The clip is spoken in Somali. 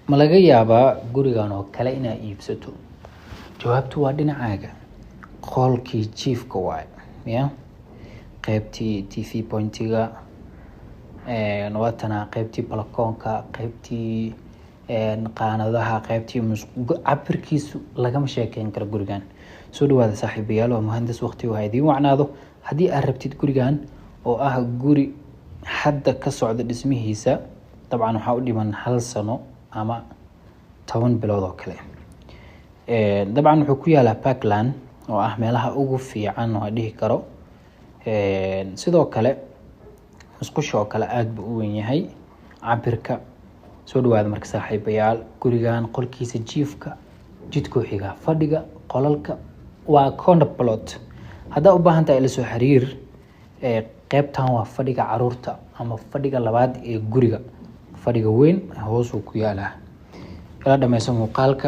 Ma laga yaabaa gurigan oo kale inaad iibsato? Jawaabtu waa dhinacaaga. Qolkii jiifka waaye, ya qeybtii TV pointiga waatana, qeybtii balakoonka, qeybtii qaanadaha, qeybtii cabirkiisu lagama sheekeyn karo gurigan. Soo dhawaada saaxiibayaal, waa muhandis. Waqtigu ha idiin wacnaado. Haddii aad rabtid gurigan oo ah guri hadda ka socda dhismihiisa, dabcan waxaa u dhiman hal sano ama 10 bilood oo kale. Dabcan wuxuu ku yaalaa Parkland oo ah meelaha ugu fiican oo dhihi karo. Sidoo kale musqusha oo kale aada buu u weyn yahay cabirka. Soo dhawaada marka saaxiibayaal. Gurigan qolkiisa jiifka jidkuu xigaa, fadhiga, qolalka waa corner plot. Haddaa u baahan tahay, ila soo xiriir. Qeybtan waa fadhiga caruurta ama fadhiga labaad ee guriga. Fadhiga weyn hoosuu ku yaalaa. Ila dhameyso muuqaalka.